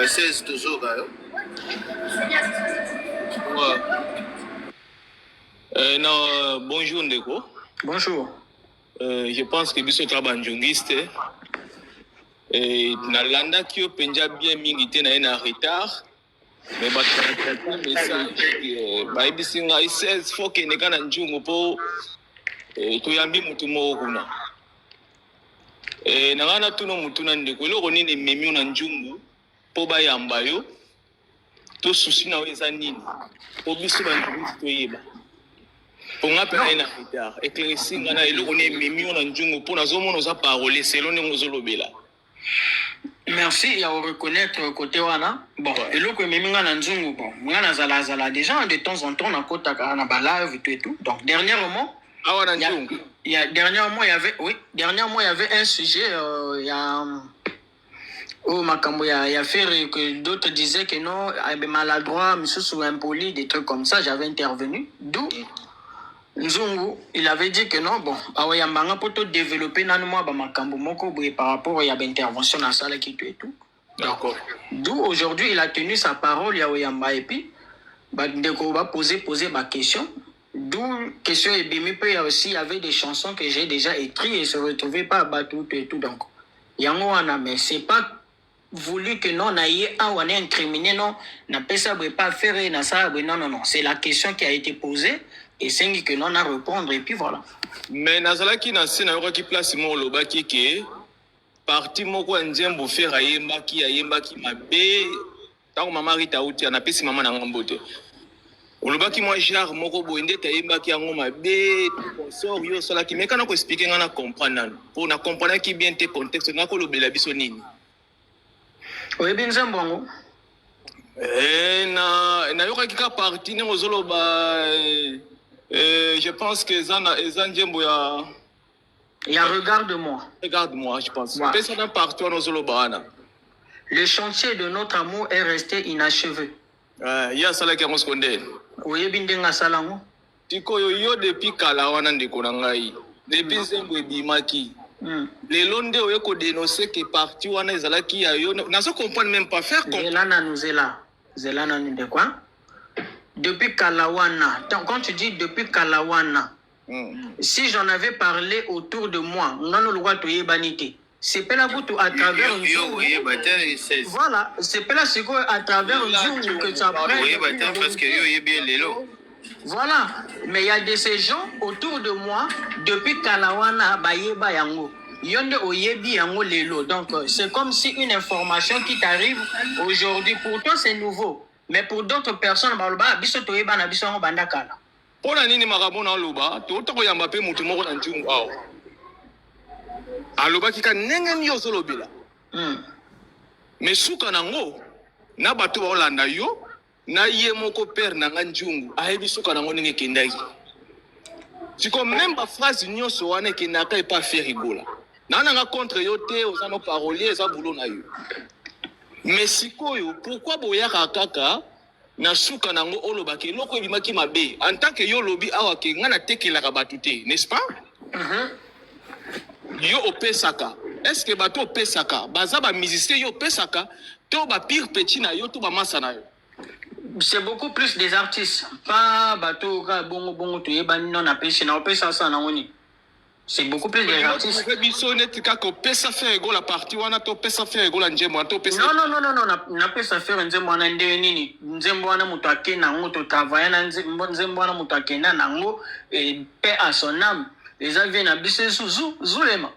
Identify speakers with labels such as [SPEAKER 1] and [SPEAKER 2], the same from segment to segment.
[SPEAKER 1] 16 tozoka yo.
[SPEAKER 2] Ouais. Non, bonjour ndeko.
[SPEAKER 3] Bonjour.
[SPEAKER 2] Je pense que biso toza banjungiste. Nalandaki yo mpenza bien mingi te, na ye na retard, mais bato batata message, bayebisi ngai 16 faut kende ka na Njungu mpo toyambi motu moko kuna. Na ngai natuna motuna, ndeko: eloko nini ememi yo na Njungu mpo bayamba yo, to susi na yo eza nini, mpo biso banjungisi toyeba? Mpo nga mpe naye na retard, éclairci nga na eloko nini ememi yo na Njungu, mpo nazomona oza parole selo ndenge ozolobela.
[SPEAKER 3] Merci ya reconnaître côté wana. Bon, eloko ememi nga na Nzungu, bon, nga nazalazala déjà de temps en temps, nakotaka na balive, tout et tout. Donc dernièrement,
[SPEAKER 2] awa na
[SPEAKER 3] il y a,
[SPEAKER 2] Nzungu.
[SPEAKER 3] il y a, dernièrement, il y avait, oui, dernièrement, il y avait un sujet, il y a, oh, makambo, il y a fait que d'autres disaient que non, eh ben, maladroit, monsieur impoli, des trucs comme ça, j'avais intervenu. D'où, Nzungu, il avait dit que non, bon, awa yambanga pour tout développer nanu mwa ba makambo moko boye par rapport à l'intervention dans la salle qui tout et tout. D'où aujourd'hui il a tenu sa parole ya oyamba et puis bah, ndeko va poser ma question. D'où question ebimi pe, il y a aussi, il y avait des chansons que j'ai déjà écrites et se retrouvaient pas à tout et tout. Donc yango wana, mais c'est pas voulu que non, na ye awa na incriminé, non, na pesa boye pas faire na ça boye. Non, non, non, c'est la question qui a été posée et c'est que non a répondre et puis voilà.
[SPEAKER 2] Mais nazalaki na se, nayokaki place moko olobaki ke partie moko ya nzembo Ferre ayembaki mabe. Ntango mama Rita auti, napesi mama na ngambo te, olobaki mwa genre moko boye ndete ayembaki yango mabe, consort yo osalaki. Mais kana koexpliquer nga na comprendre nano, mpo na comprenaki bien te contexte nga kolobela biso nini.
[SPEAKER 3] Oyebi nzembo yango?
[SPEAKER 2] Na nayokaki ka partie ndenge ozoloba. Je pense que eza na eza nzembo ya
[SPEAKER 3] Ya Regarde moi.
[SPEAKER 2] Regarde moi, je pense.
[SPEAKER 3] Ouais.
[SPEAKER 2] Pesa na partie wana ozoloba wana.
[SPEAKER 3] Le chantier de notre amour est resté inachevé.
[SPEAKER 2] Ye asalaki yango siko ndeni?
[SPEAKER 3] Oyebi ndenge asala yango?
[SPEAKER 2] Sikoyo yo, depuis kala wana, ndeko na ngai, depuis nzembo ebimaki, lelo nde oye kodénoncer ke partie wana ezalaki ya yo? Nazo comprendre même pas, faire comprendre.
[SPEAKER 3] Zela nanu, zela, zela nanu ndeko, hein? Depuis kala wana, quand tu dis depuis kala wana, si j'en avais parlé autour de moi, ngano lokwa toyebani te, sepela kutu à travers
[SPEAKER 1] Yo
[SPEAKER 3] Nzungu.
[SPEAKER 1] oyeba te 16.
[SPEAKER 3] Voilà, sepela sikoyo à travers Nzungu que tu apprends.
[SPEAKER 1] Oyeba te parce que yo oyebi ye lelo.
[SPEAKER 3] Voilà, mais il y a de ces gens autour de moi depuis kala wana bayeba yango. Yo nde oyebi yango lelo. Donc c'est comme si une information qui t'arrive aujourd'hui, pour toi c'est nouveau, mais pour d'autres personnes baloba biso toyeba na biso yango banda kala.
[SPEAKER 2] Mpo na nini makambo na oloba? Tota koyamba mpe motu moko na Nzungu awa alobaki ka ndenge nini ozolobela. Mais suka nango na bato baolanda yo na ye moko, père na nga Njungu ayebi suka nango ndenge ekendaki. Siko même baphrase nyonso wana ekendaka epa Ferre Gola. Naa nanga contre yo te, oza no parolier, eza boulot na yo. Mais sikoyo pourquoi boyaka kaka na suka nango olobaka eloko ebimaki mabe, en tant que yo olobi awa ke ngai natekelaka bato te, n'est-ce pas? Yo opesaka, est ce que bato opesaka baza bamusicien yo opesaka, to bapire petit na yo, to bamasa na yo?
[SPEAKER 3] C'est beaucoup plus des artistes, pas bato kaka bongo bongo toyebani. Non, napesi na opesa sa nango nini, c'est beaucoup plus des artistes.
[SPEAKER 2] Mpe biso neti kaka opesa Ferre Gola partie wana, to opesa Ferre Gola nzembo wana, to opesa?
[SPEAKER 3] Non, non, non, non, non, napesa Ferre nzembo wana ndenge nini? Nzembo wana moto akenda yango, totravaille na nzembo wana, moto akenda nango, paix à son âme, eza vie na biso esuzu Zulema.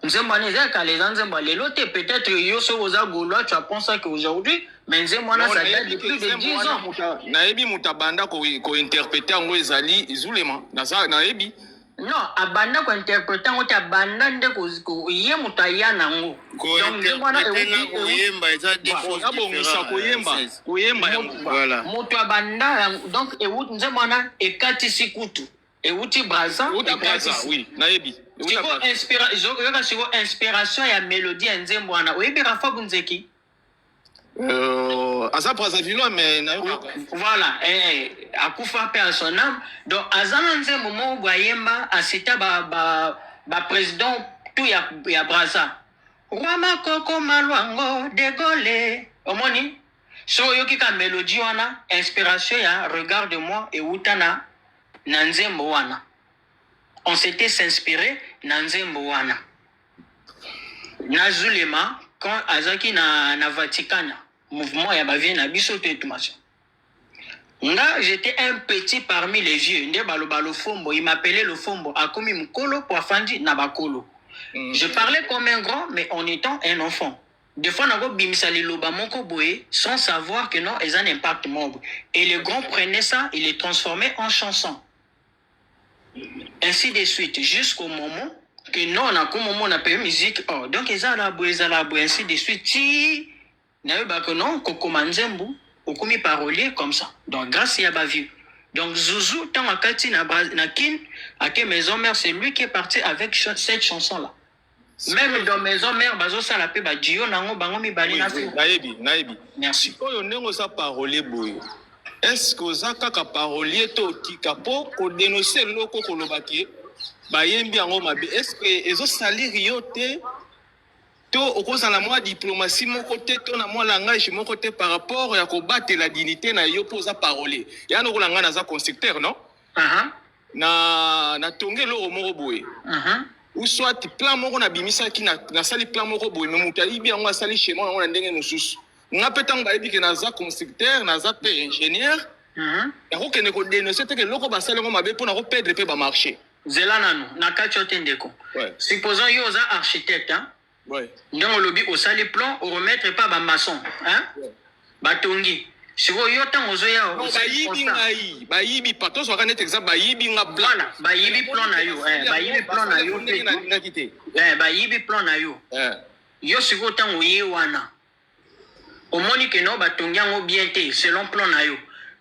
[SPEAKER 3] Nzembo wana eza ya kala, eza nzembo ya lelo te. Peut-être yo soki oza Gaulois, tu apprends ça qu'aujourd'hui, mais nzembo wana, ça date de plus de 10 ans.
[SPEAKER 2] Nayebi moto abanda kointerpréter yango ezali Zulema, nayebi.
[SPEAKER 3] Non, abanda kointerpréter yango te, abanda nde ye moto aya nango. Donc nzembo wana
[SPEAKER 1] Kointerpréter na koyemba eza deux choses.
[SPEAKER 2] Abongisa koyemba, koyemba yango.
[SPEAKER 1] Voilà.
[SPEAKER 3] Moto abanda yango, donc nzembo wana ekatisi kutu euti Braza.
[SPEAKER 2] Euta Braza, oui, nayebi.
[SPEAKER 3] Siko yoka, siko inspiration ya mélodie ya nzembo wana, oyebi Rafa Bunzeki?
[SPEAKER 2] Aza Brazzaville, mais nayokaka.
[SPEAKER 3] Voilà, akufa, paix à son âme. Donc aza na nzembo moko boye ayemba, asita baprésident ba tout ya Braza. Roi Makoko Malwango de Gaulle. Omoni? So oyoki ka melodie wana, inspiration ya Regarde moi ewuta na na nzembo wana. On s'etait s'inspirer na nzembo wana. Na Zulema quand azaki na na Vaticana, mouvement ya ba vieux na biso to etumasa. Nga j'etais un petit parmi les vieux nde baloba lofombo il m'appelait lofombo akomi mukolo po afandi na bakolo je parlais comme un grand mais en etant un enfant des fois nako bimisa liloba moko boye sans savoir que non eza na impact moko boye et le grand prenait ça il le transformait en chanson ainsi de suite jusqu'au moment que non nakoma omona pe musique oh donc ezala boye ezala boye ainsi de suite ti Nayeba que non kokoma nzembu okomi parolier comme ça donc grace ya ba vieux donc zuzu tango akati na na kin ake maison mère c'est lui qui est parti avec cette chanson là meme dans maison mère bazosala pe ba duo nango bango mibale na
[SPEAKER 2] Oui, nayebi nayebi
[SPEAKER 3] merci
[SPEAKER 2] sikoyo ndenge oza parolier boye est ce que oza kaka parolier to otika po kodenonse eloko koloba ke bayembi yango mabe est ce que ezosalire yo te To okozala na mwa diplomatie moko te to na mwa langage moko te par rapport ya kobatela dignite na yo mpo oza parolier. Ya lokola ngai naza constructeur non?
[SPEAKER 3] Uh-huh.
[SPEAKER 2] Na natongi eloko moko boye.
[SPEAKER 3] Uh-huh.
[SPEAKER 2] Ou soit plan moko nabimisaki na nasali plan moko boye mais moto ayibi yango asali schéma yango na ndenge mosusu. Nga mpe ntango bayebi ke naza constructeur, naza mpe ingénieur,
[SPEAKER 3] Uh-huh.
[SPEAKER 2] nakokende ko denoncer te ke eloko basali yango mabe mpo nako perdre mpe ba marché.
[SPEAKER 3] Zela nanu, na kati yo te ndeko.
[SPEAKER 2] Ouais.
[SPEAKER 3] Supposons yo oza architecte hein?
[SPEAKER 2] Ouais.
[SPEAKER 3] Ndenge olobi osali plan o remettre epa ba maçon hein?
[SPEAKER 2] Ouais.
[SPEAKER 3] Batongi. Sikoyo yo ntango ozoya
[SPEAKER 2] Non,
[SPEAKER 3] osali
[SPEAKER 2] bayibi
[SPEAKER 3] constat.
[SPEAKER 2] ngai, bayibi pa tozwaka neti exemple bayibi nga plan.
[SPEAKER 3] Voilà, bayibi plan na yo, eh, bayibi plan na yo
[SPEAKER 2] ndenge
[SPEAKER 3] pe.
[SPEAKER 2] nalingaki te.
[SPEAKER 3] Eh, bayibi plan na yo.
[SPEAKER 2] Eh.
[SPEAKER 3] Yo sikoyo ntango oye wana omoni que non batongi yango bien te selon plan na yo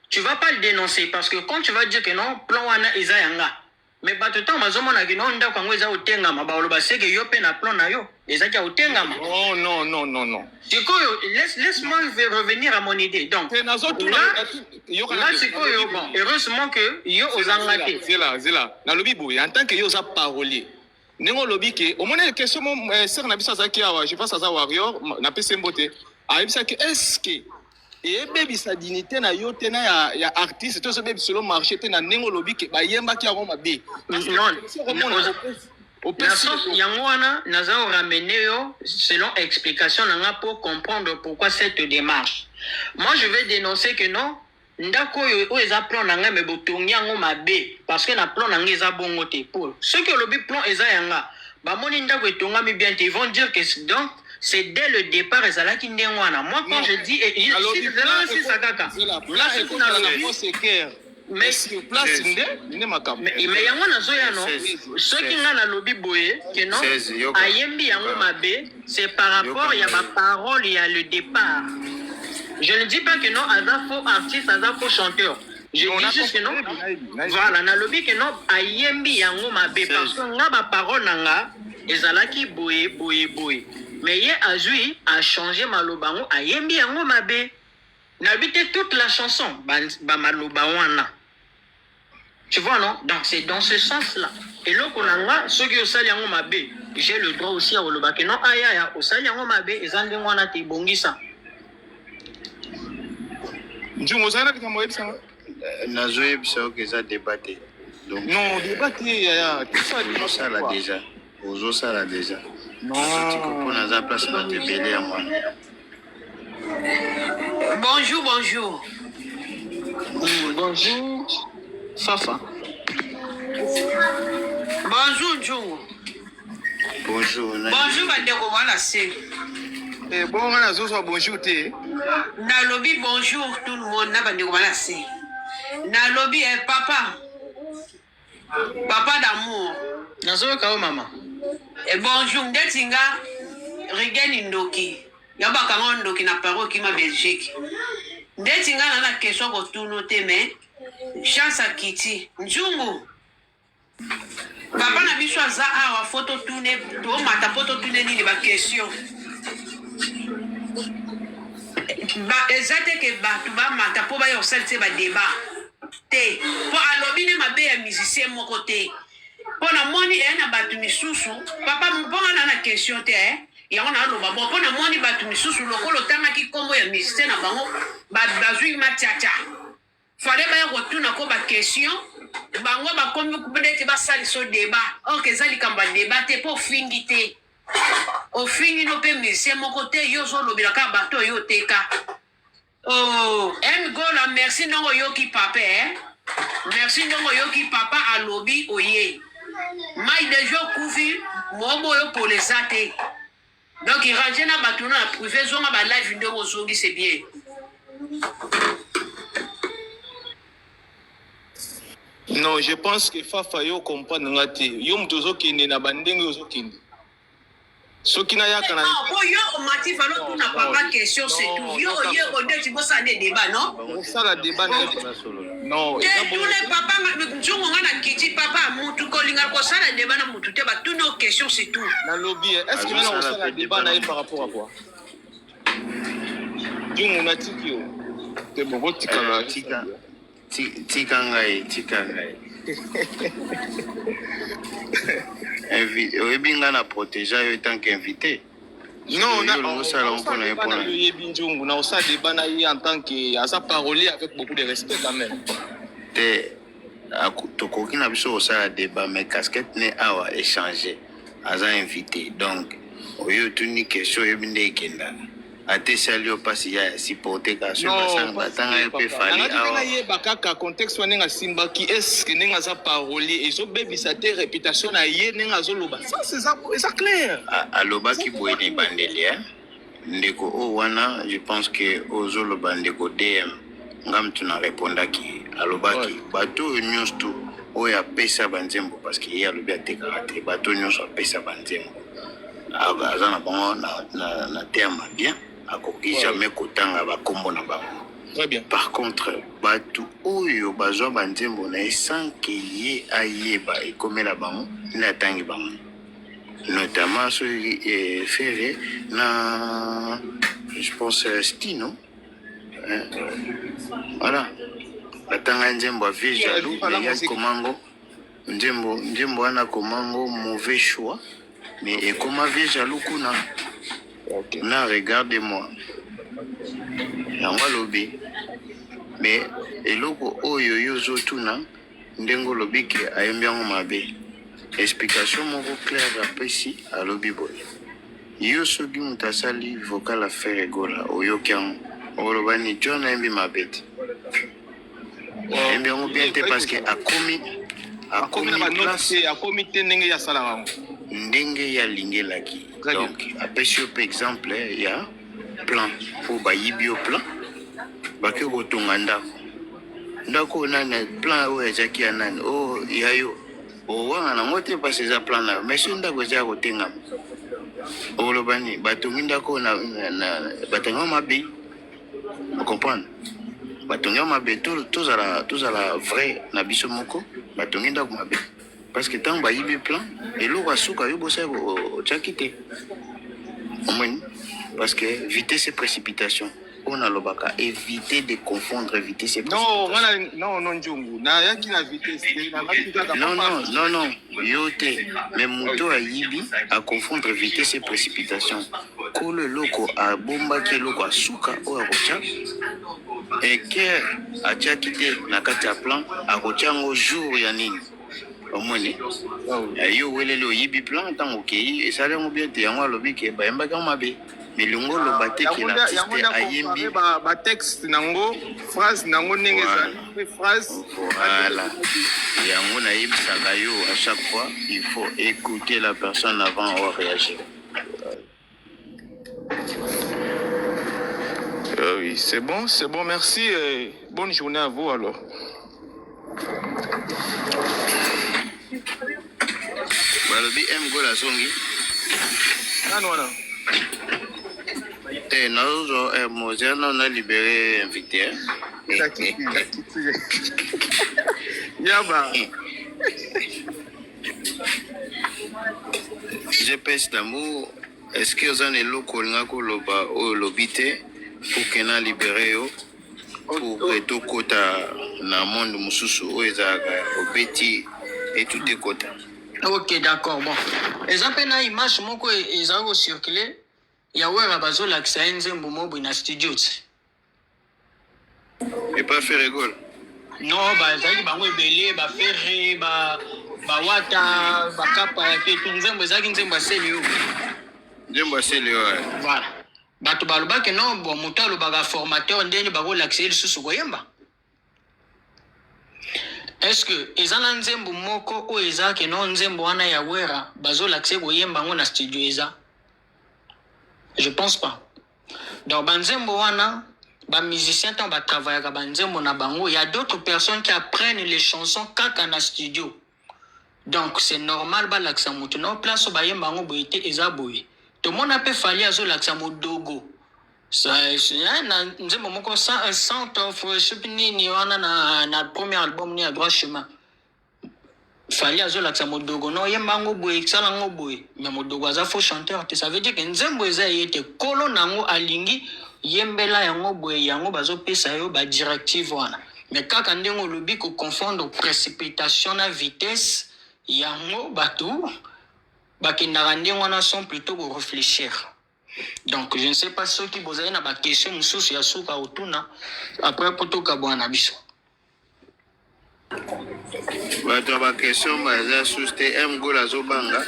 [SPEAKER 3] tu vas pas le denoncer parce que quand tu vas dire que non plan wana eza ya nga mais bato ntango bazomona que non ndako yango eza kotengama bakoloba seke yo mpe na plan na yo ezaki ya kotengama.
[SPEAKER 2] Non, non, non, non, non.
[SPEAKER 3] Sikoyo laisse, laisse moi revenir à mon idée donc
[SPEAKER 2] Te nazotuna
[SPEAKER 3] nga
[SPEAKER 2] yoka
[SPEAKER 3] nga sikoyo bon heureusement que yo ozanga te.
[SPEAKER 2] Zela, zela. Nalobi boye en tant que yo oza parolier. Ndenge olobi ke omoni question mo eh, sœur na biso azalaki awa, je pense aza warrior, napesi ye mbote. Ayebisaki est-ce que eyebebisa dignité na yo te na ya, ya artiste to ezobebisa lo marché te na ndenge olobi ke bayembaki yango mabe. Parce que
[SPEAKER 3] Non,
[SPEAKER 2] soki omona
[SPEAKER 3] oza-
[SPEAKER 2] opesi
[SPEAKER 3] na sens yango wana naza koramener yo selon explication na nga pour comprendre pourquoi cette démarche. Moi je vais dénoncer que non ndako oyo oyo eza plan na ngai me botongi yango mabe parce que na plan na ngai eza bongo te. Po soki olobi plan eza ya nga bamoni ndako etongami bien te, ils vont dire que donc c'est dès le départ ezalaki ndenge wana. Moi quand
[SPEAKER 2] Non.
[SPEAKER 3] je dis et- et-
[SPEAKER 2] Nalobi
[SPEAKER 3] si-
[SPEAKER 2] plan
[SPEAKER 3] zela nasisa kaka
[SPEAKER 2] zela
[SPEAKER 3] nga
[SPEAKER 2] plan
[SPEAKER 3] soki
[SPEAKER 2] ekozala na
[SPEAKER 3] nalobi
[SPEAKER 2] fausse équerre.
[SPEAKER 3] mais
[SPEAKER 2] Mais sur place
[SPEAKER 1] 16.
[SPEAKER 2] nde nde makambo.
[SPEAKER 3] mais yango nazoya no
[SPEAKER 1] 16.
[SPEAKER 3] soki
[SPEAKER 1] 16.
[SPEAKER 3] nga nalobi boye ke non
[SPEAKER 1] 16. Yoka.
[SPEAKER 3] ayembi yango
[SPEAKER 1] Yoka.
[SPEAKER 3] mabe c'est par rapport
[SPEAKER 1] Yoka.
[SPEAKER 3] ya baparole ya le départ. Je ne dis pas que non aza faux artiste, aza faux chanteur, je
[SPEAKER 2] On
[SPEAKER 3] dis
[SPEAKER 2] a
[SPEAKER 3] juste que non
[SPEAKER 2] compris, nayebi, nayebi.
[SPEAKER 3] voilà nalobi ke non ayembi yango mabe parce
[SPEAKER 1] 16.
[SPEAKER 3] que nga baparole na nga ezalaki boye boye boye mais ye azwi achange maloba yango ayembi yango mabe. Nayebi te toute la chanson bamaloba wana. Tu vois, non? Donc, c'est dans ce sens-là. Et là, qu'on a, ceux qui osali yango mabe, j'ai le droit aussi à koloba que non, aïe, aïe, osali yango mabe, eza ndenge wana te, bongisa.
[SPEAKER 2] Nzungu ozali na likambo oyebisa nga?
[SPEAKER 1] Nazoyebisa yo ke eza débat te. Donc
[SPEAKER 2] Non, débat te yaya. Tout ça
[SPEAKER 1] ozosala déjà. Ozosala déjà. Nazotika
[SPEAKER 2] Non.
[SPEAKER 1] mpo naza place bato ebele yango wana.
[SPEAKER 4] Bonjour, bonjour.
[SPEAKER 3] Bonjour, Fafa.
[SPEAKER 4] Bonjour, Djungu.
[SPEAKER 1] Bonjour.
[SPEAKER 4] Bonjour, bandeko wana se.
[SPEAKER 2] Eh, bon, nga nazozwa bonjour te.
[SPEAKER 4] Nalobi bonjour tout le monde na bandeko wana se. Nalobi eh, papa. Papa d'amour.
[SPEAKER 3] Nazoyoka yo mama.
[SPEAKER 4] Eh, bonjour ndeti nga Rigeni Ndoki. Ya bakanga ndoki na Paris okima Belgique. Ndeti nga na na question kotuno te mais chance akiti. Nzungu. Papa na biso aza awa fo totune tomata mpo totune nini ba question ba eza te ke bato bamata mpo baya kosalisa ba débat te mpo alobi ne mabe ya musicien moko te mpo namoni eya na bato misusu papa mpo nga na na question te eh. Yango naloba bon mpo namoni bato misusu lokola otangaki nkombo ya musicien na bango bazwi matchatcha. Fallait baya kotuna ko ba question bango bakomi neti basaliso debat or que eza likambo ya debat te mpo ofingi te ofingi no mpe musicien moko te yo ozolobela kaka bato oyo oteka. Oh M Gola merci ndongo oyoki papa eh? Merci ndongo oyoki papa alobi oye mai deja okufi mobo oyo pola eza te donc range na bato na privé zonga ba live ndongo ozongi c'est bien.
[SPEAKER 2] Non, je pense que Fafa yo comprendre nga te. Yo moto ozokende na bandenge ozokende. Soki nayaka na
[SPEAKER 4] Ah, po yo omati falo tuna papa question c'est tout. Yo oye odeti bosala nde débat non?
[SPEAKER 2] Osala débat na non.
[SPEAKER 4] Te tuna papa nzungu nga na kiti papa mutu kolinga kosala débat na mutu te ba tuna question c'est tout.
[SPEAKER 2] Nalobi est-ce que nga kosala débat na ye par rapport à quoi? Nzungu natiki yo. Te bon botikala.
[SPEAKER 1] Tika tika ngai tika ngai. Oyebi nga na protéger yo tant qu'invité.
[SPEAKER 2] Non, na osala mpona ye mpona yebi nzungu na osala débat na ye en tant que aza parolier avec beaucoup de respect quand même.
[SPEAKER 1] Te tokoki na biso kosala débat mais casquette ne awa échanger aza invité donc oyo otuni question oyebi nde ekendaka. Ata esali yo pasi yaya supporte kaka soki basala batanga yo pe fally awa.
[SPEAKER 2] Nayeba kaka contexte wana ndenge asimbaki est ce que ndenge aza parolier ezobebisa te reputation na ye ndenge azoloba ça eza eza clair.
[SPEAKER 1] Alobaki boye na ebandeli hein ndeko oyo wana je pense que ozoloba ndeko DM nga mutu na repondaki ye alobaki bato oyo nionso tout oyo apesa ba nzembo parce que ye alobi atekaka te bato oyo nionso apesa ba nzembo aza na bango na, na, na terme bien akoki ouais. jamais kotanga bakombo na bango.
[SPEAKER 2] Très bien.
[SPEAKER 1] Par contre bato oyo bazwa banzembo na ye sans ke ye ayeba ekomela bango nde atangi bango notamment soki eh, Ferre na je pense euh, Stino hein? Voilà batanga nzembo ya vie jaloux mais ya komango Nzembo nzembo wana koma ngo mauvais choix mais ekoma vieux jaloux kuna
[SPEAKER 2] okay.
[SPEAKER 1] na regarde moi yango alobi mais eloko oyo yo ozotuna ndenge olobi ke ayembi yango mabe explication moko claire apesi alobi boye yo soki moto asali vocal ya Ferre Gola oyoki yango okoloba ni John ayembi mabe te ayembi yango bien te parce que akomi
[SPEAKER 2] akomi na place akomi te ndenge ye asalaka yango
[SPEAKER 1] ndenge ye alingelaki donc apesi yo mpe exemple ya plan mpo bayibi yo plan bake kotonga ndako ndako oyo nani plan oyo ezalaki ya nani oyo oh, ya yo owanga nango te parce eza plan na yo mais soki ndako eza ya kotengama okoloba nini batongi ndako oyo batongi mabe Comprendre? Batongi yango mabe tozala tozala vrai na biso moko batongi ndako mabe parce que ntango bayibi plan eloko ya suka yo bosaki otiaki te omoni parce que vitesse et précipitation oyo nalobaka éviter de confondre vitesse et
[SPEAKER 2] non ngana non non njungu nayaki na vitesse te nalaki kaka
[SPEAKER 1] non non non non yo te mais moto ayibi a confondre vitesse et précipitation Kolo eloko abombaki eloko ya suka oyo akotya eke atiaki te na kati ya plan akotya yango jour ya nini omoni yo oweleli oyibi plan ntango okei esali yango bien te yango alobi ke bayembaki yango mabe mais lingo oloba te ke l'artiste ayembi
[SPEAKER 2] ba texte nango phrase nango ndenge ezali pe phrase
[SPEAKER 1] voilà yango nayebisaka yo à chaque fois il faut écouter la personne avant o réagir.
[SPEAKER 2] Oui, c'est bon, merci et bonne journée à vous alors.
[SPEAKER 1] Balobi M Gola azongi.
[SPEAKER 2] Nani wana?
[SPEAKER 1] Eh, nazo eh, mozia na na libéré invité. Eh.
[SPEAKER 2] Yaba.
[SPEAKER 1] GPS d'amour, est-ce que oza na eloko olinga koloba oyo olobi te pour que na libere yo pour que tokota na monde mosusu oyo ezalaka obeti etuta ekota?
[SPEAKER 3] Ok, d'accord. Bon, eza mpe na image moko ezali kocircule. Ya Werra bazolakisa ye nzembo moko boye na studio ti.
[SPEAKER 1] Epa Ferre Gola?
[SPEAKER 3] Non, bazalaki bango ebele, ba Ferre, ba ba Wata, ba Kapa ya pe nzembo ezalaki nzembo ya Celeo.
[SPEAKER 1] Nzembo ya Celeo.
[SPEAKER 3] Voilà. Bato balobaki non, bon moto alobaka formateur ndeni bakolakisa ye lisusu koyemba. Est-ce que eza na nzembo moko oyo eza ke non nzembo wana ya Werra bazolakisa ye koyemba yango na studio eza? Je pense pas. Donc ba nzembo wana ba musiciens ntango ba travaillaka ba nzembo na bango, il y a d'autres personnes qui apprennent les chansons kaka na studio. Donc c'est normal balakisa moto na place oyo bayemba yango boye te eza boye. Tomona mpe Fally azolakisa modogo na nzembo moko sans offre soki nini wana na premier album ni ya droit chemin. Fally azolakisa modogo no yemba yango boye sala yango boye, mais modogo aza faux chanteur te. Ça veut dire que nzembo eza ye te, kolo nango alingi yembela yango boye, yango bazopesa yo ba directive wana. Mais kaka ndenge olobi ko confondre précipitation na vitesse, yango bato bakendaka ndenge wana sans plutôt ko réfléchir. Donc je ne sais pas soki bozali na ba question mosusu ya suka otuna après po tokabwana na biso.
[SPEAKER 1] Bato ya baquestion baza susu te. M Gol azobanga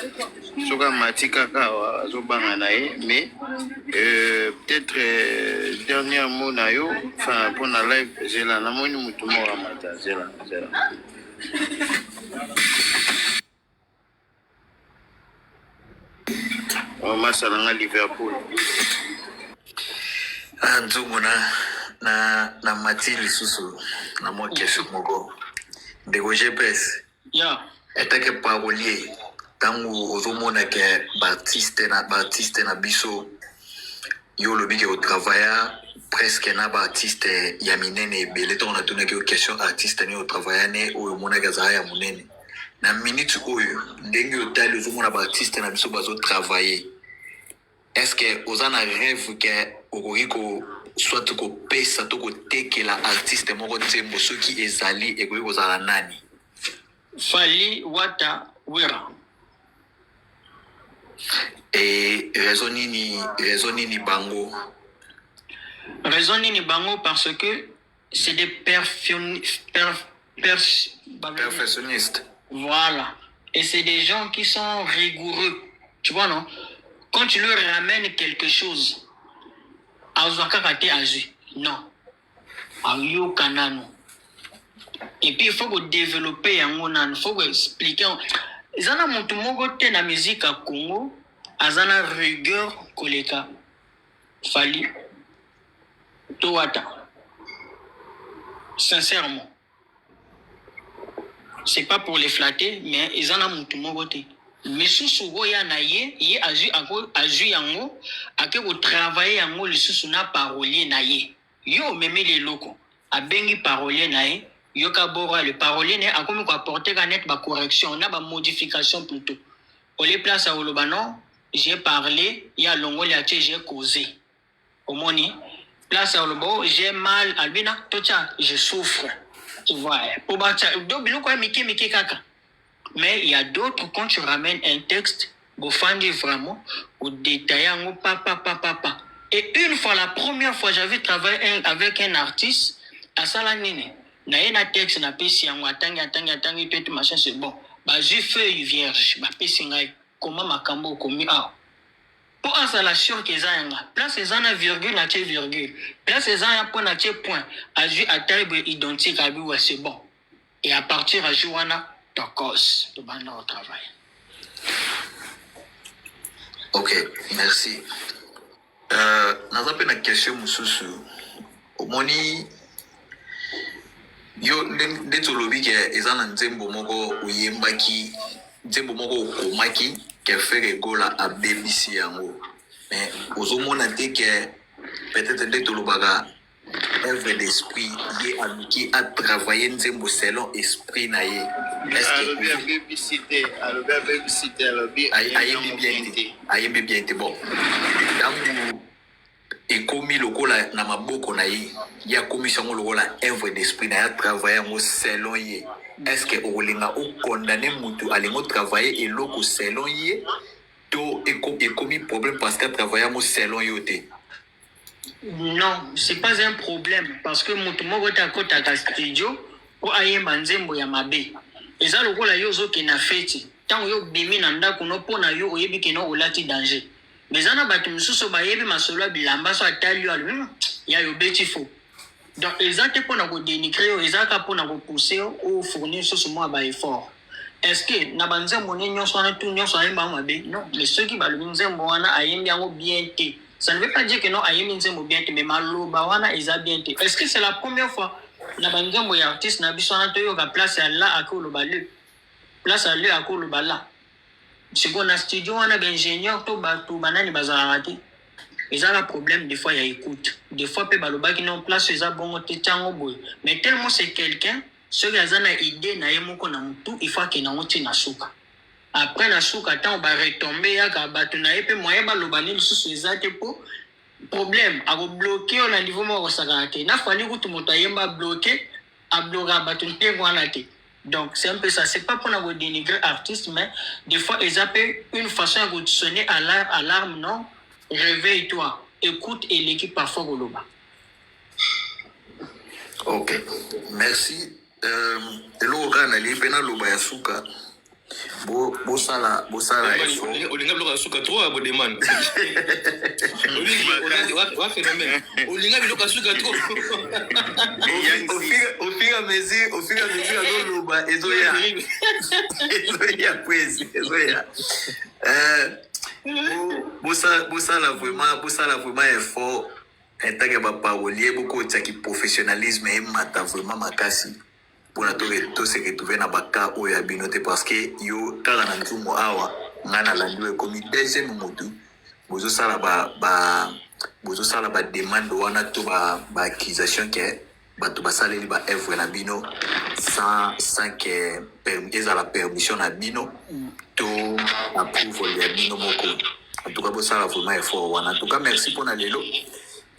[SPEAKER 1] soki amati kaka awa azobanga na ye, mais peut-être dernier mot na yo, enfin mpona live. Zela, namoni motu moko amata. Zela, zela. Oh, masa na nga Liverpool.
[SPEAKER 5] Ah, nzungu na mati lisusu na mwa question moko, ndeko GPS. Etake parolier, ntango ozomona ke baartiste na biso, yo olobi ke otravailla presque na baartiste ya minene ebele. Ntango natunaki yo question, artiste nini otravailla ne oyo omonaki azala ya monene na minute oyo, ndenge otali ozomona baartiste na biso bazotravaille, est ce que oza na rêve ke okoki ko soit kopesa to kotekela artiste moko nzembo? Soki ezali, ekoki kozala nani?
[SPEAKER 3] Fally, Wata, Wera.
[SPEAKER 5] E raison nini? Raison nini bango?
[SPEAKER 3] Raison nini bango? Parce que c'est des
[SPEAKER 5] perfectionnistes.
[SPEAKER 3] Voilà. Et c'est des gens qui sont rigoureux. Tu vois, non? Quand tu leur ramènes quelque chose, azwa kaka te, azwi. Non. Ayoka nano. Et puis, il faut que développer yango nano. Il faut que expliquer. Eza na motu moko te na musique ya Congo aza na rigueur koleka Fally to Wata. Sincèrement. C'est pas pour les flatter, mais eza na mutu moko te. Misusu oya na ye, ye azwi azwi yango, ake kotravaille yango lisusu na parolier na ye. Yo omemeli eloko, abengi parolier na ye, yoka bora le parolier na ye akomi koapporter ka net bacorrection na bamodification plutôt. Ole place ya koloba non, j'ai parlé, ye alongoli atie j'ai causé. Omoni place ya koloba oh, j'ai mal, alobi na totia je souffre. Tu vois, po batia do biloko ya mike mike kaka. Mais il y a d'autres, quand tu ramènes un texte, bofandi vraiment odétaille yango pa pa pa pa pa. Et une fois, la première fois, j'avais travaillé avec un artiste, asala nini, na ye na texte, napesi yango, atangi, atangi, atangi, to ete machin, c'est bon. Bazwi feuille vierge, bapesi ngai, koma makambo okomi awa, mpo azala sûr ke eza yanga. Place eza na virgule, natie virgule. Place eza ya mpo, natie point. Azwi, atali boye, identique, abi ouais, c'est bon. Et à partir ya jour wana, tokos tobanda kotravaille.
[SPEAKER 5] Ok, merci. Naza mpe na question mosusu. Omoni yo ndeti olobi ke eza na nzembo moko oyembaki, nzembo moko okomaki ke Ferre Gola abebisi yango, mais ozomona te ke peut-être nde tolobaka œuvre d'esprit, ye aluki atravaille nzembo selon esprit na ye?
[SPEAKER 1] Alobi abebisi te, alobi abebisi te, alobi
[SPEAKER 5] ayembi bien te, ayembi bien te. Bon, ntango ekomi lokola na maboko na ye, ye akomisi yango lokola œuvre d'esprit na ye, atravaille yango selon ye. Est ce que okolinga okondane mutu alingi otravaille eloko selon ye? To ekomi problème parce que atravaille yango selon yo te?
[SPEAKER 3] Non, c'est pas un problème parce que moto moko te akotaka studio mpo ayemba nzembo ya mabe. Eza lokola yo ozokende na feti, ntango yo obimi na ndako no mpo na yo oyebi ke no olati danger. Mais eza na bato mosusu bayebi masolo ya bilamba, so atali yo alobi ya yo obeti faux. Donc eza te mpona kodénigrer yo, eza kaka mpona kopousser yo ofournir susu mwa ba effort. Est-ce que na banzembo ne nyonso wana tu nyonso ayemba yango mabe? Non, mais soki balobi nzembo wana ayembi yango bien te, ça ne veut pas dire que non ayembi nzembo bien te, mais maloba wana eza bien te. Est-ce que c'est la première fois na banzembo ya artiste na biso wana toyoka place ya la akoloba le, place ya le akoloba la? Sikoyo na studio wana baingénieur to bato banani bazalaka te? Eza na problème des fois ya écoute, des fois mpe balobaki non, place eza bongo te, tiango boye. Mais tellement c'est quelqu'un, soki aza na idée na ye moko na motu, il faut akende yango ntina suka. Après na suka, ntango baretombe yaka bato na ye mpe moyen baloba nini lisusu eza te, mpo problème akobloquer oyo na niveau moko akosakana te. Na Fally kutu moto ayemba bloqué, ablokaka bato ndenge wana te. Donc c'est un peu ça, c'est pas mpona kodénigrer artiste, mais des fois eza mpe une façon ya kosonner alarme: non, réveille toi, écoute eleki parfois koloba.
[SPEAKER 5] Ok, merci. Eloko kaka nalingi mpe naloba ya suka, bosala effort.
[SPEAKER 2] Olinga biloko ya suka trop ya bodemane wa phénomène, olinga biloko ya suka trop.
[SPEAKER 5] Au fur et à mesure azoloba, ezoya, ezoya kwezi, ezoya. Bosala vraiment effort en tant que baparolier, bokotiaki professionnalisme emata vraiment makasi mpona tose retrouve na baka oyo ya bino te, parce que yo kaka na nzumu awa, ngai nalandi oyo ekomi deuxième motu bozosala ba bozosala bademande wana to ba accusation ke bato basaleli baœuvre na bino sans ke ezala permission na bino to approval ya bino moko. En tout cas, bosala vraiment effort wana. En tout cas, merci mpona lelo,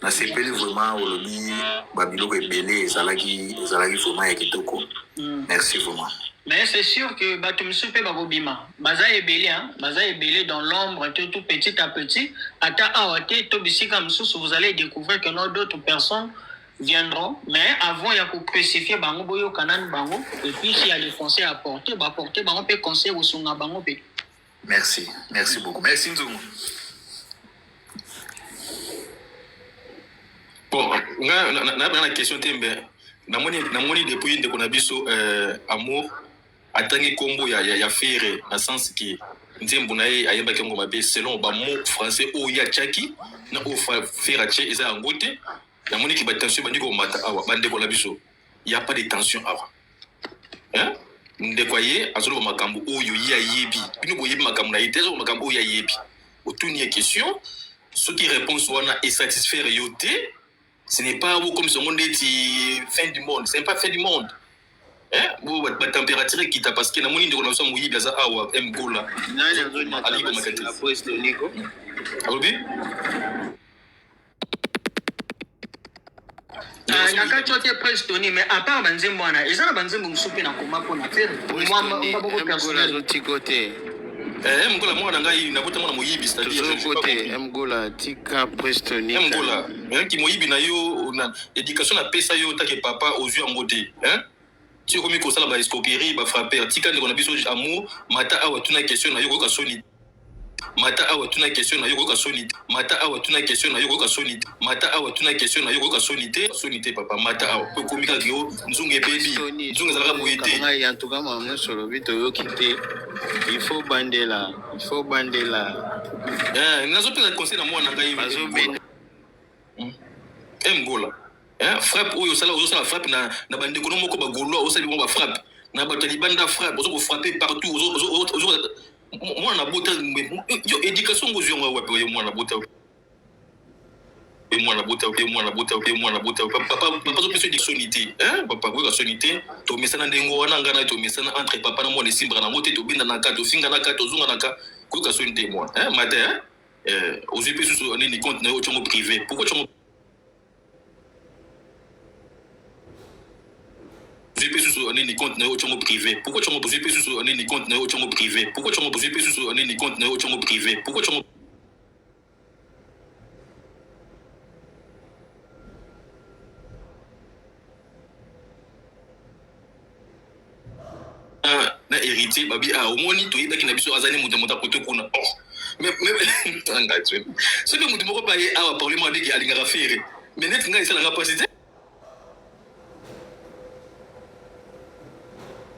[SPEAKER 5] nasepeli vraiment. Olobi babiloko ebele, ezalaki vraiment ya kitoko. Merci vraiment.
[SPEAKER 3] Mais c'est sûr que bato mosusu mpe bakobima, baza ebele, hein? Baza ebele dans l'ombre, tout, tout petit à petit, ata awa te to bisika mosusu, vous allez découvrir que non, d'autres personnes viendront. Mais avant ya kocrucifier bango, boyoka nanu bango, et puis s'il y a des conseils à apporter, baapporter bango mpe conseil kosunga bango mpe.
[SPEAKER 5] Merci, merci beaucoup, merci Nzungu.
[SPEAKER 2] Bon, nga na question te, mbe namoni depuis ndeko na biso Amour atangi nkombo ya Ferre na sens ke nzembo na ye ayembaki yango mabe selon bamot français oyo ye atiaki na oyo Ferre atie eza yango te. Namoniki batension ebandi komata awa. Bandeko na biso, ya pas de tension awa, hein? Ndeko aye azoloba makambo oyo ye ayebi, bino boyebi makambo na ye te. Azoloba makambo oyo ayebi. Otuni ye question, soki réponse wana esatisfaire yo te, ce n'est pas comme songo ndeti fin du monde, ce n'est pas fin du monde, hein? Bo batempérature ekita, parce que namoni ndeko na biso ya moyibi aza awa, Mgola.
[SPEAKER 1] Nani azonyata Presto Nico?
[SPEAKER 2] Alobi.
[SPEAKER 3] Na kati oyo te, Prince Tony, mais à part banzembo wana, eza na banzembo mosusu mpe nakoma mpona Ferre.
[SPEAKER 1] Mgola azotiko te.
[SPEAKER 2] Mgola, mwana na ngai, nabota mwana moyibi, c'est-à-dire
[SPEAKER 1] tozoko te. Mgola, tika Presto Nico.
[SPEAKER 2] Mgola, ki moyibi na yo na éducation napesa yo take papa, ozwi yango te, hein? Ti okomi kosala ba escroquerie, bafrapper. Tika ndeko na biso Amour mata awa, tuna question na yo, koyoka soni. Mata awa, tuna question na yo, koyoka soni. Mata awa, tuna question na yo, koyoka soni. Mata awa, tuna question na yo, koyoka soni te, soni te. Papa, mata awa po ekomi kaka yo nzungu ebebi, nzungu ezalaka boye te.
[SPEAKER 1] Ngai, en tout cas, mama nyonso olobi toyoki te. Il faut bandela, il faut bandela.
[SPEAKER 2] Nazopesa conseil na mwana ngai.
[SPEAKER 1] Bazobenda.
[SPEAKER 2] Mgola, frappe oyo osala, ozosala frappe na bandeko no moko bagaulois, osali bango bafrappe na bato ya libanda, frappe ozo kofrappe partout. Mwana bota yo, éducation ngo ozwi yango wapi? Oyo mwana bota, mwana bota, mwana bota, mwana bota. Papa, papa azopesa yo soni te, papa, koyoka soni te. Tomesana ndenge wana, ngai na tomesana entre papa na mwana, esimbaka nango te. Tobendanaka, tofinganaka, tozonganaka. Koyoka soni te, mwana matin. Ozwi mpe susu nini, compte na yo otyango privé, pourquoi otyango? Zwi pe susu nini compte na yo otia ngo prive pourquoi otia ngo zwi pe susu nini compte na yo otia ngo prive pourquoi otia ngo zwi pe susu nini compte na yo otia ngo prive pourquoi otia ngo na héritier babi ah omoni toyebaki na biso azali moto ya moto akote kuna oh mais mais soki moto moko mpe aye awa parlement abiki alingaka fere mais neti ngai esalanga mpasi te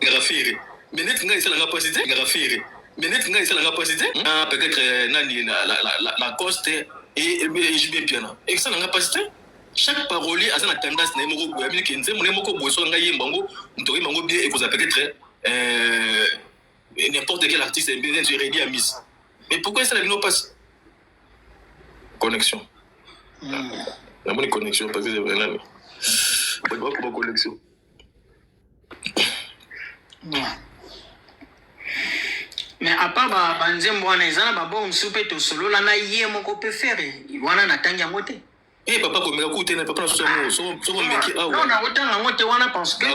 [SPEAKER 2] Ngaka ferre mais neti ngai esala nga pasi te ngaka ferre mais neti ngai esala nga pasi te ah peut-être euh, nani la la la la Lacoste et et JB Mpiana esala nga pasi te chaque parolier aza na tendance na ye moko boye abini ke nzembo na ye moko boye soki ngai yemba yango moto oyemba yango bien ekozala peut-être euh, n'importe quel artiste neti Reddy Amis mais pourquoi esala bino pasi connexion namoni connexion parce que nani bakoma connexion.
[SPEAKER 3] Mais à part ba banzembo wana eza na babor mosusu mpe tosolola na ye moko mpe fere wana natangi yango te.
[SPEAKER 2] Eh papa komeka kutu te na papa na susu yango soko omeki awa.
[SPEAKER 3] Non nakotanga yango te wana parce que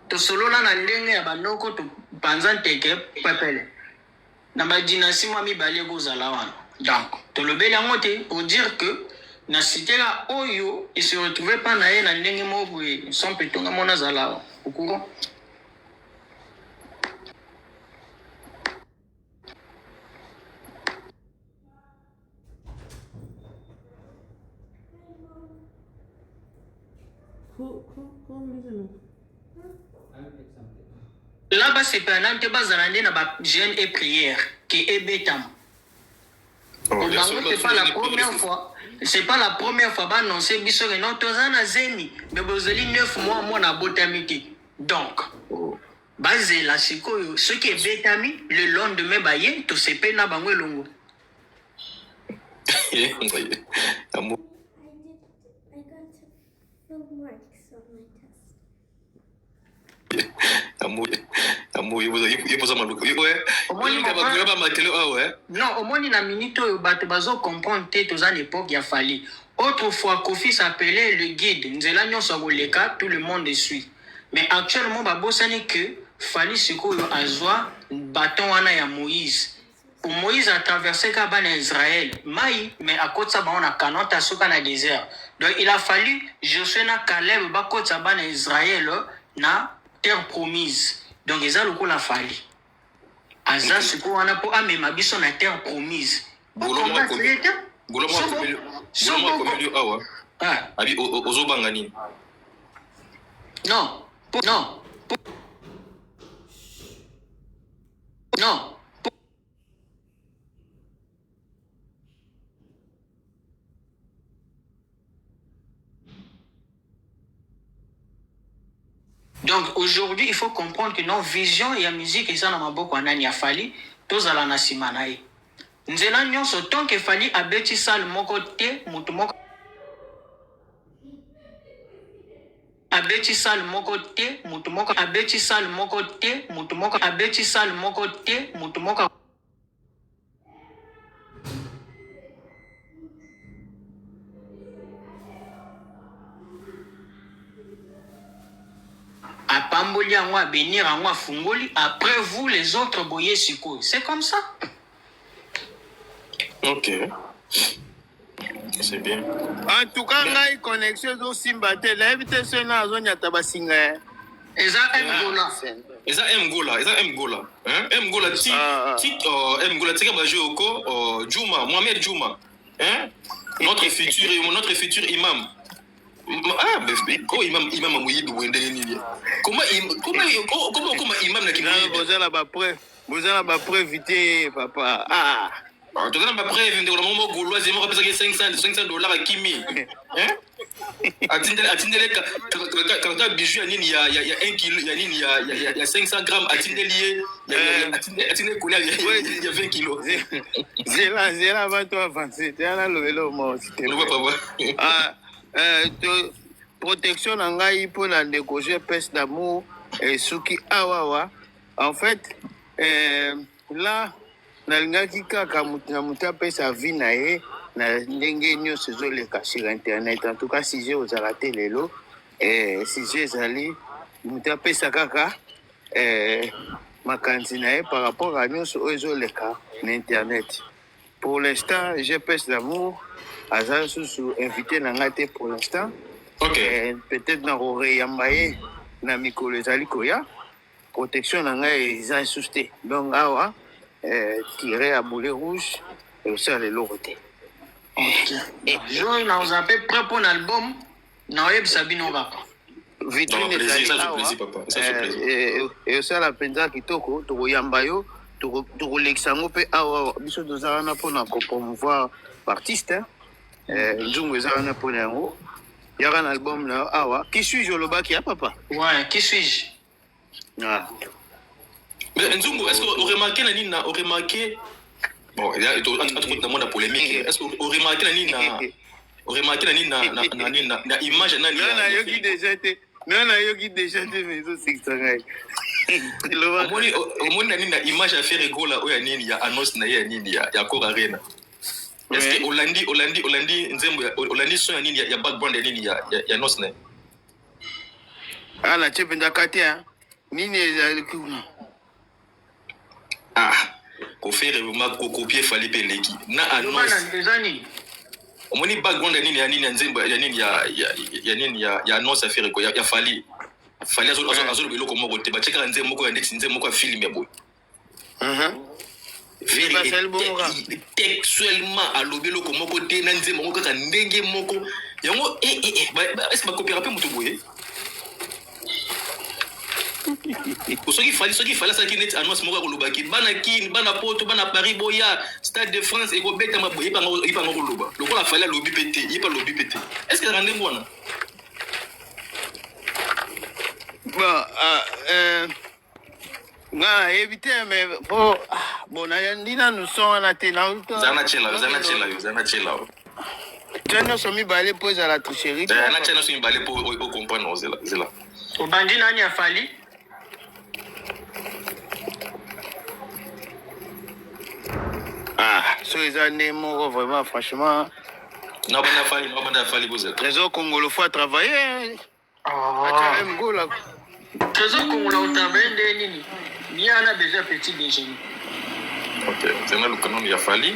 [SPEAKER 3] tosolola na ndenge ya banoko topanza nteke pepele. Na ba dynastie mwa mibale ekozala wana donc tolobeli yango te pour dire que na cite la oyo e se retrouver pa na ye na ndenge moko boye sans plutôt nga moko nazala au courant. Là basepela nanu te bazala nde na ba jeune et prière ke ebetama.
[SPEAKER 2] Oh,
[SPEAKER 3] Po
[SPEAKER 2] ya
[SPEAKER 3] bango
[SPEAKER 2] solo
[SPEAKER 3] c'est pas la
[SPEAKER 2] jeune et
[SPEAKER 3] première
[SPEAKER 2] prière.
[SPEAKER 3] fois c'est pas la première fois ba annonce biso ke non toza na zemi mais bozeli 9 mois mwana abotami te donc
[SPEAKER 2] Oh.
[SPEAKER 3] bazela sikoyo soki ebetami le lendemain baye tosepeli na bango elongo.
[SPEAKER 2] Amour.
[SPEAKER 3] Non, omoni na minute oyo bato bazo comprendre te toza na epoque ya Fally. Autrefois Koffi s'appelait le guide, nzela nyonso akoleka tout le monde suit. Mais actuellement babosani que Fally sikoyo azwa baton wana ya Moïse. Po Moïse a traverse kaka bana ya Israël mayi mais akotisa bango na Canaan te asuka na desert donc il a fallu Josue na Caleb bakotisa bana ya Israël na terre promise donc eza lokola Fally aza sikoyo wana po amema biso na terre promise Bo combattre ye te
[SPEAKER 2] Soko awa
[SPEAKER 3] ah.
[SPEAKER 2] Abi ozobanga nini?
[SPEAKER 3] Non, non. Non. Donc aujourd'hui il faut comprendre que non vision ya musique eza na maboko ya nani ya Fally tozala na sima na ye nzela nyonso tant que Fally abeti salle moko te mutu moko Abeti salle moko te mutu moko abeti salle moko te mutu moko abeti salle moko te mutu moko apamboli yango abenir yango afungoli après vous les autres boye sikoyo c'est comme ça.
[SPEAKER 2] Ok. C'est bien.
[SPEAKER 1] En tout cas, ngai connexion ezosimba te nayebi te soki na azonyata basinga ya
[SPEAKER 3] Eza M Gola.
[SPEAKER 2] Eza M Gola, eza M Gola. Hein? M Gola ti
[SPEAKER 1] Ah, ah.
[SPEAKER 2] ti oh, M Gola tika ba jeu oko oh, Juma, Mohamed Juma. Hein? Notre futur notre futur imam. Ah, mais ko imam imam moyibi boye ndenge nini? Comment comment comment comment imam na
[SPEAKER 1] Nano
[SPEAKER 2] kimoyibi?
[SPEAKER 1] boza na ba preuve boza na ba preuve te papa ah
[SPEAKER 2] Ah, toza na ba preuve ndeko na bango moko gauloise ye moko apesaki 500 500 dollars akimi Hein? atindeli atindeli ka- ka- ka- ka- ka bijou ya nini ya ya ya 1 kilo ya nini ya ya ya- ya 500 grammes atindeli ye ya- ya- ya- atindeli atindeli kolia ya ya- ya 20 kilos
[SPEAKER 1] zela zela bato avance te ala lobela omo s'il te
[SPEAKER 2] Loba
[SPEAKER 1] plaît.
[SPEAKER 2] papa
[SPEAKER 1] Ah, euh, to, protection na ngai mpo na ndeko gps d'amour esuki awawa en fait euh, là Nalingaki kaka moto na moto apesa avis na ye na ndenge nionso ezoleka sur internet. En tout cas sujet ozala te lelo eh, sujet ezali Moto apesa kaka eh, makanisi na ye par rapport à nyonso oyo ezoleka na internet. Pour l'instant, GPS d'amour aza lisusu invité na ngai te pour l'instant.
[SPEAKER 2] Ok.
[SPEAKER 1] Eh, peut-être na koreyamba ye na mikolo ezali koya. Protection na ngai eza lisusu te. Donc awa eh, tire ya boulet rouge ekosala eloko te.
[SPEAKER 3] Jour nakozala mpe prêt mpo na album, naoyebisa bino kaka.
[SPEAKER 1] Vitrine
[SPEAKER 2] Non, plaisir,
[SPEAKER 1] ezali
[SPEAKER 2] ça fait
[SPEAKER 1] awa
[SPEAKER 2] plaisir, papa. Ça fait plaisir.
[SPEAKER 1] eh, eh, esala mpenza kitoko, tokoyamba yo, tokolekisa yango mpe awa. Biso toza wana mpona kopromouvoir baartiste. Eh, nzungu eza wana mpona yango. Yaka na album na yo awa. Qui suis-je olobaki ya papa?
[SPEAKER 3] Ouais, qui suis-je?
[SPEAKER 1] Ah.
[SPEAKER 2] Mais Nzungu, est-ce que vous remarquez la ligne, vous remarquez. Bon, là, tout le monde a polémique. Est-ce que vous remarquez la ligne, vous remarquez la ligne, na, na, na, na, na image, na,
[SPEAKER 1] Nga nayoki déjà te, nga nayoki déjà te, mais ezosekisa ngai. Lobaka.
[SPEAKER 2] Omoni, omoni na nini na image ya Ferre Gola oyo ya nini ya annonce na ye ya nini ya Accor Arena. Est-ce que olandi nzembo olandi son ya nini ya background ya nini ya annonce na ye?
[SPEAKER 1] Ah, natie mpenza kati ya nini ezali kuna.
[SPEAKER 2] Ah, kofere vraiment kocopier Fally mpe eleki na
[SPEAKER 3] Loba
[SPEAKER 2] annonce.
[SPEAKER 3] na eza nini?
[SPEAKER 2] Omoni background ya nini ya nini ya nzembo ya nini ya nini ya annonce ya Ferre Gola ya Fally. Fally azoloba eloko moko te, batie kaka nzembo moko ya neti nzembo moko ya film ya boye. Ferre
[SPEAKER 1] Basali bongo kaka.
[SPEAKER 2] Textuellement alobi eloko moko te na nzembo yango kaka ndenge moko yango. Est-ce que bakopiaka mpe moto boye? Soki Fally asalaki neti annonce moko ya kolobaki bana Kine, bana Poto, bana Paris, boya Stade de France ekobetama boye, yebanga koloba lokola Fally alobi mpe te, ye mpe alobi mpe te. Est ce que ezalaka ndenge wana?
[SPEAKER 1] Bon, ah, nga nayebi te, mais po ah, bon, nayandi nanu son wana te.
[SPEAKER 2] Zala na tiela yo, zala na tiela yo, zala na tiela yo.
[SPEAKER 1] Tia nyonso mibale mpo ezala tricherie.
[SPEAKER 2] Eh, na tia nyonso mibale mpo ocomprendre. Zela, zela.
[SPEAKER 3] Obandi nani ya Fally?
[SPEAKER 1] Ah, so eza nde moko vraiment, franchement.
[SPEAKER 2] Na banda Fally, na banda Fally, bozela.
[SPEAKER 1] Trésor Congolo, faut travailler.
[SPEAKER 3] Oh.
[SPEAKER 1] Atia Ngola.
[SPEAKER 3] Trésor Congolo otravaille nde nini? Ye ana besoin petit déjeuner.
[SPEAKER 2] Ok, zela, luka nanu ya Fally.